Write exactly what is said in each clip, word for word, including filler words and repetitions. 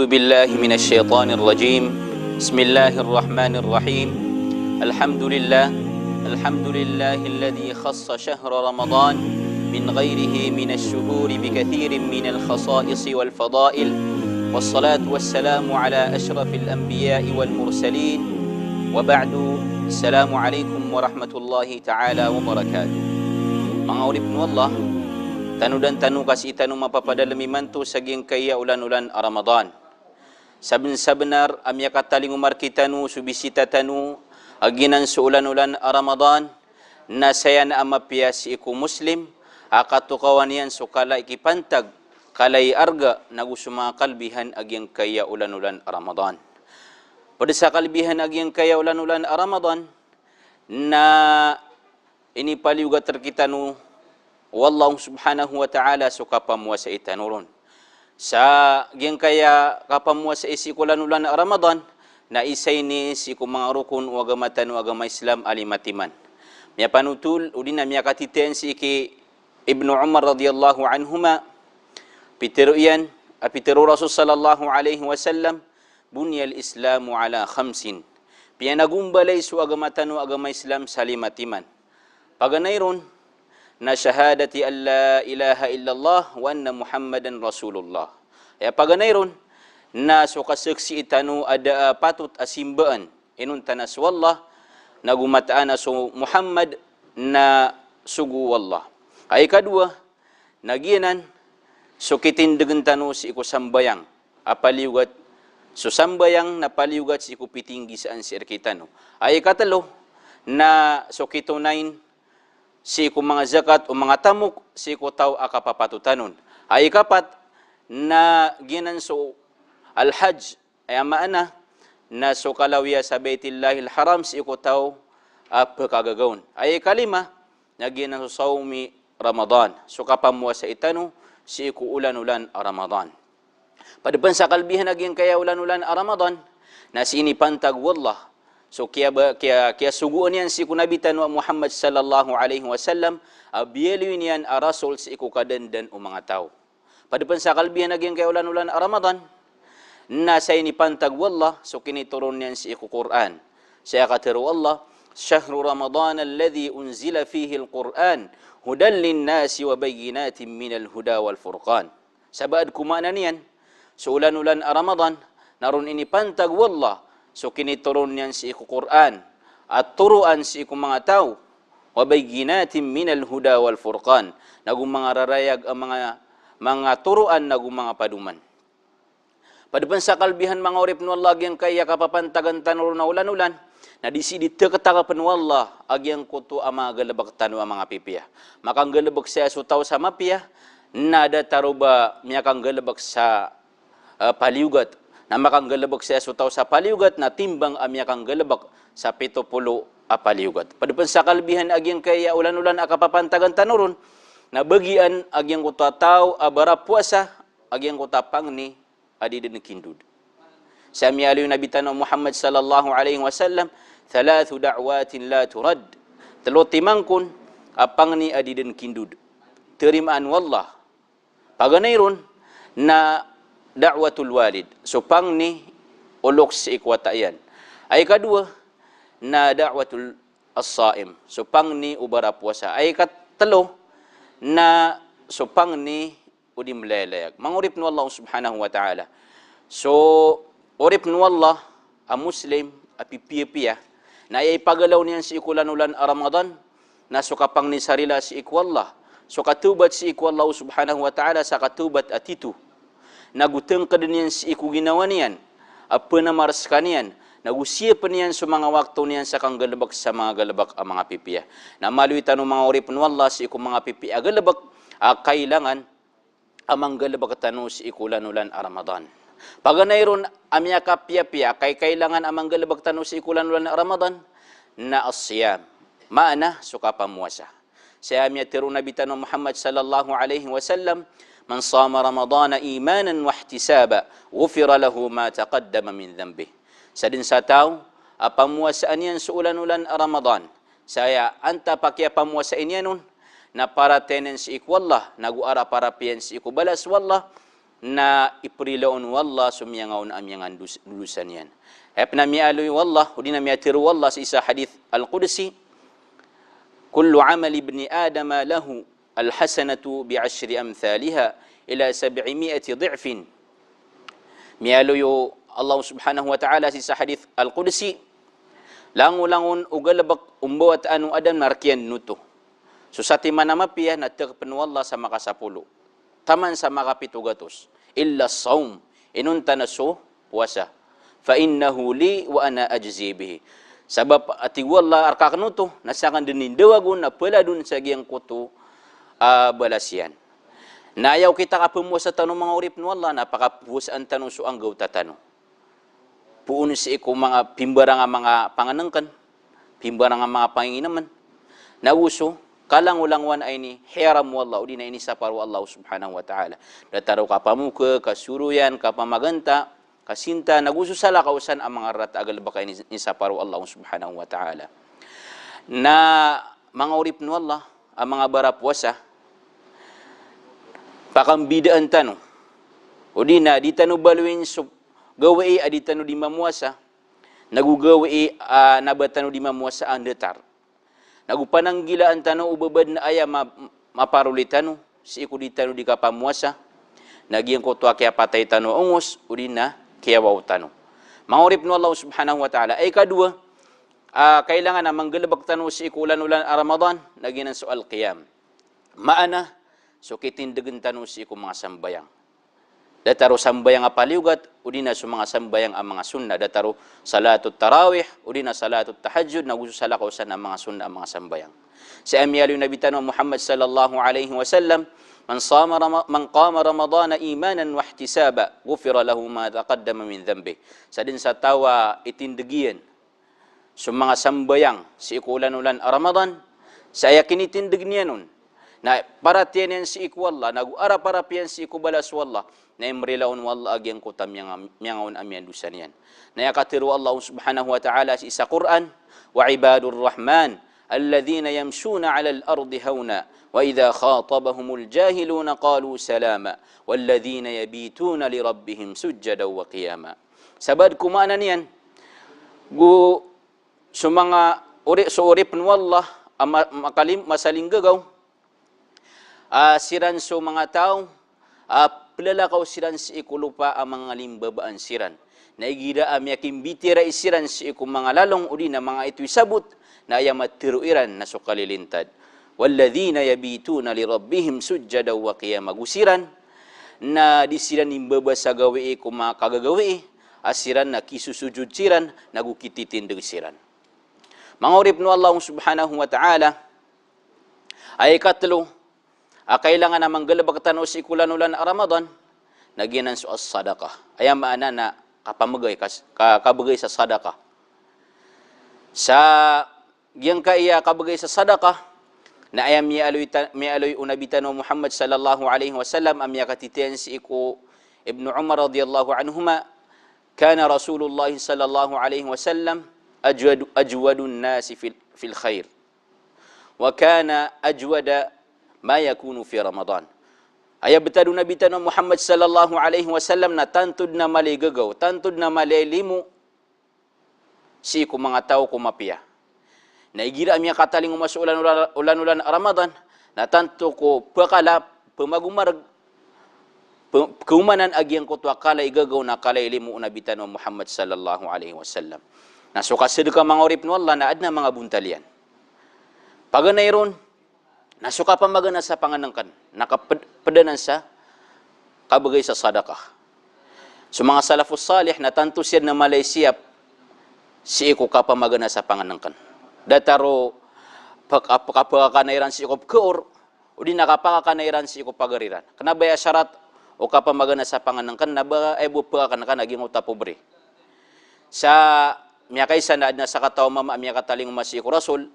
أعوذ بالله من الشيطان الرجيم. بسم الله الرحمن الرحيم. الحمد لله. الحمد لله الذي خص شهر رمضان من غيره من الشهور بكثير من الخصائص والفضائل. والصلاة والسلام على أشرف الأنبياء والمرسلين. وبعد. السلام عليكم ورحمة الله تعالى وبركاته. Manga oripn o Allah, tanodan tano ka sii tano mapapadalm imanto sa giyangkaya olan-olan a Ramadan. Sabnsabnar a miyakatalingoma rkitano so bisita tano a giyanan so olan-olan a Ramadan, na saya na a mapiya sii ko Muslim a katokawan iyan so kala i kipantag, kala i arga, nago so manga kalbihan a giyangkaya olan-olan a Ramadan. Pd sa kalbihan a giyangkaya olan-olan a Ramadan, na inipaliyogat rkitano o Allah subhanahu wa ta'ala so kapamowasai tano ron. Sa giyangkaya kapamowasai sii ko olan-olan a Ramadan, na isa ini sii ko manga rokon o agama tano a agama Islam a lima timan. Miyapanotol, odi na miyakatitayan sii ki Ibnu Umar radiyallahu anhuma, pitharo iyan, a pitharo o Rasul sallallahu alaihi wasallam, "Buniyal Islamu ala khamsin." Piyanagombalay so agama tano a agama Islam sa lima timan. Paganay ron na shahadati an la ilaha illallah wa anna Muhammadan Rasulullah. Aya paganay ron na so kasaksii tano a da a patot a simbaan inonta na so Allah, nago mataan a so Muhammad na sogo o Allah. Aya ikadowa, na giyanan so kitindgn tano sii ko sambayang a paliyogat, so sambayang na paliyogat sii ko pitinggisaan sii rkitano. Aya ikatlo, na so kitonayn sii ko manga zakat o manga tamok sii ko taw a kapapatotan on. Aya ikapat, na giyanan so al-hajj, aya maana na so kalawiya sa Baitillahil Haram sii ko taw a pkhagaga on. Aya ikalima, na giyanan so sawmi Ramadan, so kapamowasai tano sii ko olan-olan a Ramadan. Pd pn sa kalbihan a giyangkaya olan-olan a Ramadan, na sii inipantag o Allah so kiyaba-, kiya-, kiyasogoan iyan sii ko Nabi tano a Muhammad sallallahu alaihi wasallam, a biyaloy niyan a rasul sii ko kadandan o manga taw. Pd pn sa kalbihan a giyangkaya olan-olan a Ramadan, na sii inipantag o Allah so kinitoron iyan sii ko Qur'an. Sii a katharo o Allah, "Shahru Ramadan alladhi unzila fihil Qur'an hudan linnasi wa bayyinatin minal huda wal furqan." Sabaad ko maana niyan, so olan-olan a Ramadan, na ron inipantag o Allah so kinitoron iyan sii ko Qur'an a toroan sii ko manga taw, wa bayyinatin minal huda wal furqan, nago manga rarayag a manga, manga toroan nago manga padoman. Pd pn sa kalbihan, manga oripn o Allah, a giyangkaya kapapantagan tano ron a olan-olan, na di sii di tktaka pn o Allah a giyangkoto a manga galbk tano a manga pipiya. Makanggalbk saya so taw sa mapiya, na datar o ba miyakanggalbk sa ah, paliyogat. Na makanggalbk saya so taw sa paliyogat na timbang a miyakanggalbk sa pito polo a paliyogat. Pd pn sa kalbihan a giyangkaya olan-olan a kapapantagan tano ron, na bagian a giyangkoto a taw a barapowasa a giyangkoto a pangni a di dn kindod. Sa miyaaloy o Nabi tano Muhammad sallallahu alaihi wasallam, "Thalathu da'watin la turad." Tlo timangkon a pangni a di dn kindod. Tarimaan o Allah. Paganay ron na da'watul walid, so pangni o loks sii ko wata iyan. Aya ikadowa na da'watul as-saim, so pangni o barapowasa. Aya ikatlo na so pangni o di mlayalayag. Manga oripn o Allah subhanahu wa ta'ala, so oripn o Allah a Muslim a pipiyapiya, na aya ipagalaw niyan sii ko olan-olan a Ramadan na so kapangni sa rila sii ko Allah, so katawbat sii ko Allah subhanahu wa ta'ala sa katawbat a tito. Nago tngkdn iyan sii ko ginawa niyan a pnamar skaniyan, nago siyapn iyan so manga wakto niyan sa kanggalbk sa manga galbk a manga pipiya. Na maloy tano, manga oripn o Allah, sii ko manga pipiya a galbk a kailangan a manggalbk tano sii ko olan-olan a Ramadan. Paganay ron a miyakapiyapiya a kaikailangan a manggalbk tano sii ko olan-olan a Ramadan na as-siyam, maana so kapamowasa. Saya miyatharo o Nabi tano Muhammad sallallahu alaihi wasallam, "Man sama Ramadana imanan wahtisaban, ghufira lahu ma taqaddama min dhanbih." Sadn sa taw a pamowasaan iyan so olan-olan a Ramadan, saya antap a kiyapamowasai niyan on na paratiyaya niyan sii ko Allah, nago araparap iyan sii ko balas o Allah, na iprila on o Allah so miyangaona a miyangandos-, dosa niyan. Aya pn a miyaaloy o Allah, odi na miyatharo o Allah sii sa hadith al-qudsi, "Kullu amali ibni Adama lahu al-hasanatu bi ashri amthaliha ila sab'i mi'ati di'fin." Miyaaloy o Allah subhanahu wa ta'ala sii sa hadith al-qudsi, langolangon o galbk o mbawataan o Adam na rk iyan oto. So satiman a mapiya na tgpn o Allah sa makasapolo. Taman sa makapito gatos. Illa as-sawm, inonta na so powasa. Fa innahu li wa ana ajzi bihi. Sabap a tig o Allah a rk akn oto, na sakn dn i ndawagon a phaladon sa giyangkoto a balas iyan. Na aya okit a kapmowasa tano manga oripn o Allah, na pakapowasaan tano so anggawta tano. Poon sii ko manga pimbarang a manga pangnngkn, pimbarang a manga pangingnmn. Nago so kalangolangowan a iniharam o Allah, odi na inisapar o Allah subhanahu wa ta'ala. Datar o kapamokhag, kasoroyan, kapamaganta, kasinta, nago so salakaw san a manga rarata a galbk a ini-, inisapar o Allah subhanahu wa ta'ala. Na manga oripn o Allah, a manga barapowasa, pakambidaan tano. Odi na di tano baloyin so gawii a di tano di mamowasa, nago gawii a na ba tano di mamowasa a ndatar. Nago pananggilaan tano o babad na aya ma-, maparoli tano sii ko di tano di kapamowasa, na giyangkoto a kiyapatay tano a ongos, odi na kiyawaw tano. Manga oripn o Allah subhanahu wa ta'ala. Aya ikadowa, a kailangan a manggalbk tano sii ko olan-olan a Ramadan, na giyanan so al-qiyam. Maana, so kitindgn tano sii ko manga sambayang. Datar o sambayang a paliyogat, odi na so manga sambayang a manga sunnah. Datar o salatut tarawih, odi na salatut tahajjud, nago so salakaw san a manga sunnah a manga sambayang. Sii sa miyaaloy o Nabi tano Muhammad sallallahu alaihi wasallam, "Man sama Rama-, man qama Ramadana imanan wa ihtisaba, ghufira lahu ma taqaddama min dhanbih." Sadn sa taw a itindg iyan so manga sambayang sii ko olan-olan a Ramadan, sa aya kinitindg niyan on na paratiyaya niyan sii ko Allah, nago araparap iyan sii ko balas o Allah, na imrila on o Allah a giyangkoto a miyanga-, miyangaon a miyandosa niyan. Na aya katharo o Allah subhanahu wa ta'ala sii sa Qur'an, "Wa ibadur rahman alladhina yamshuna 'alal ardi hawna, wa idha khatabahumul jahiluna qalu salama, walladhina yabituna li rabbihim sujjadan wa qiyama." Sabaad ko maana niyan, go so manga ori-, so oripn o Allah a ma-, makalim-, masalinggagaw, a siran so manga taw a plalakaw siran sii ko lopa a mangalimbabaan siran. Na igira a miyakimbitiyarai siran sii ko manga lalong odi na manga ito i sabot, na aya matharo iran na so kalilintad. "Walladhina yabituna li rabbihim sujjadan wa qiyama." Go siran na di siran imbaba sa gawii ko manga kagagawii, a siran na kisosojod siran, nago kititindg siran. Manga oripn o Allah subhanahu wa ta'ala, aya ikatlo a kailangan a manggalbk tano sii ko olan-olan a Ramadan, na giyanan so as-sadaqah. Aya maana na kapamgay, kas-, ka-, kabgay sa sadaqah. Sa giyangkaya kabgay sa sadaqah, na aya miyaaloy ta-, miyaaloy o Nabi tano Muhammad sallallahu alaihi wasallam a miyakatitayan sii ko Ibnu Umar radiyallahu anhuma, "Kana Rasulullah sallallahu alaihi wasallam ajwadu-, ajwadun nasi fil, fil khair. Wa kana ajwada ma yakunu fi Ramadan." Aya btad o Nabi tano Muhammad sallallahu alaihi wasallam na tanto dn a mala i gagaw, tanto dn a mala i limo sii ko manga taw ko mapiya. Na igira a miyakatalingoma so olan-olan, olan-olan a Ramadan, na tanto ko pkala, pmagomarg, pe-, pkhaomanan a giyangkoto a kala i gagaw na kala i limo o Nabi tano Muhammad sallallahu alaihi wasallam. Na so kasadka manga oripn o Allah na adn a manga bontal iyan. Paganay ron, na so kapamagana sa pangnngkn, na kapd-, pd anan sa kabgay sa sadaqah. So manga salafus salih na tanto siran a mala i siyap sii ko kapamagana sa pangnngkn. Datar o pk-, pk-, pkakana iran sii ko pkhaor, odi na kapakakana iran sii ko pagari ran. Kna ba aya sarat o kapamagana sa pangnngkn na ba aya bo pkakana ka na giyangkoto a pobre. Sa miyakaisa na adn a sakataw a mama a miyakatalingoma sii ko Rasul,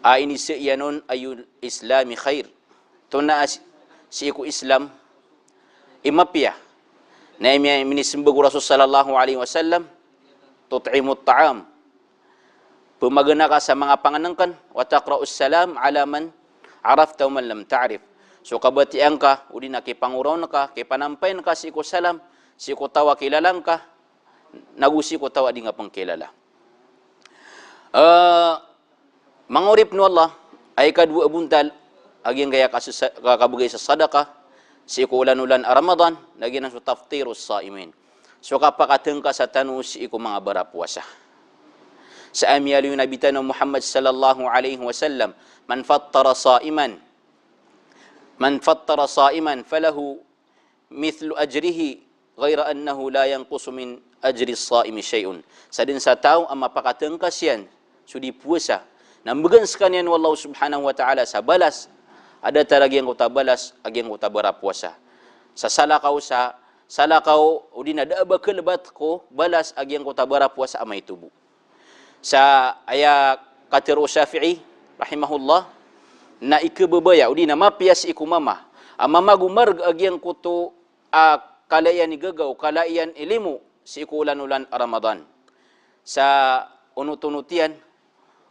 a inizaan iyan on ayyul Islami khair. Antonaa si-, sii ko Islam i mapiya. Na aya miya-, minismbag o Rasul sallallahu alaihi wasallam, "Tut'imut ta'am." Pmagana ka sa manga pangnngkn, "Wa taqra'us salam ala man arafta wa man lam ta'rif." so kabatiya ngka, odi na kipangoraon ka, kipanampayin ka sii ko salam sii ko taw a kilala ngka, nago sii ko taw a di ngka pn kilala. Eh, manga oripn o Allah, a ikadowa a bontal a giyangkaya kasasa-, ka-, kabgay sa sadaqah sii ko olan-olan a Ramadan, na giyanan so taftirus saimin. So kapakatngkasa tano sii ko manga barapowasa. Sa aya miyaaloy o Nabi tano Muhammad sallallahu alaihi wasallam, "Man fattara saiman, man fattara saiman falahu mithlu ajrihi, ghaira annahu la yanqusu min ajri saimi shay'un." Sadn sa taw a mapakatngkas iyan so di powasa, na mbgan skaniyan o Allah subhanahu wa ta'ala sa balas a datar a giyangkoto a balas a giyangkoto a barapowasa. Sa salakaw sa, salakaw, odi na da a ba kalbat ko balas a giyangkoto a barapowasa a maito bo. Sa aya katharo o Shafi'i rahimahullah, na ikhababaya, odi na mapiya sii ko mama a mamagomarg a giyangkoto a kala iyan i gagaw, kala iyan i limo sii ko olan-olan a Ramadan. Sa onot-onot iyan,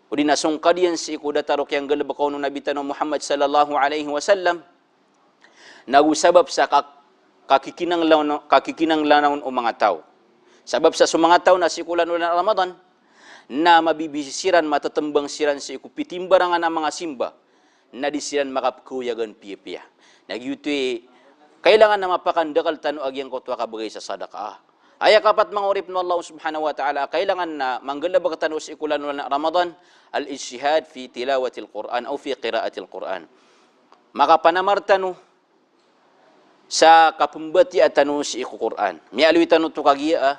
odi na songkad iyan sii ko datar o kiyanggalbka on o Nabi tano Muhammad sallallahu alaihi wasallam, nago sabap sa ka-, kakikinanglan-, kakikinanglanan o manga taw. Sabap sa so manga taw na sii ko olan-olan a Ramadan, na mabibisi siran, matatmbang siran sii ko pitimbarangan a manga simba, na di siran makapkhaoyagan piyapiya. Na giyoto i kailangan a mapakandakl tano a giyangkoto a kabgay sa sadaqah. Aya kapat, manga oripn o Allah subhanahu wa ta'ala, a kailangan a manggalbk tano sii ko olan-olan a Ramadan, al-ijtihad fi tilawatil Qur'an aw fi qira'atil Qur'an. Makapanamar tano sa kapmbatiyaa tano sii ko Qur'an. Miyaaloy tano oto kagiya a,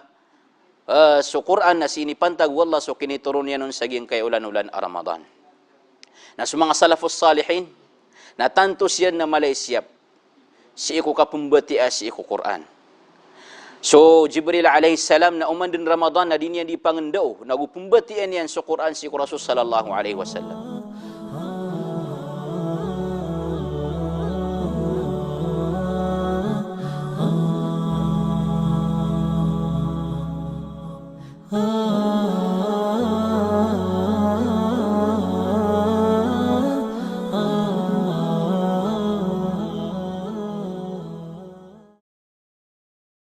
eh, so Qur'an na sii inipantag o Allah so kinitoron iyan on sa giyangkaya olan-olan a Ramadan. Na so manga salafus salihin, na tanto siran na mala i siyap sii ko kapmbatiyaa sii ko Qur'an. So Jibril alayhis salam na oman dn Ramadan na di niyan di pangndaw, nago pmbatiyaan iyan so Qur'an sii ko Rasul sallallahu alayhi wasallam.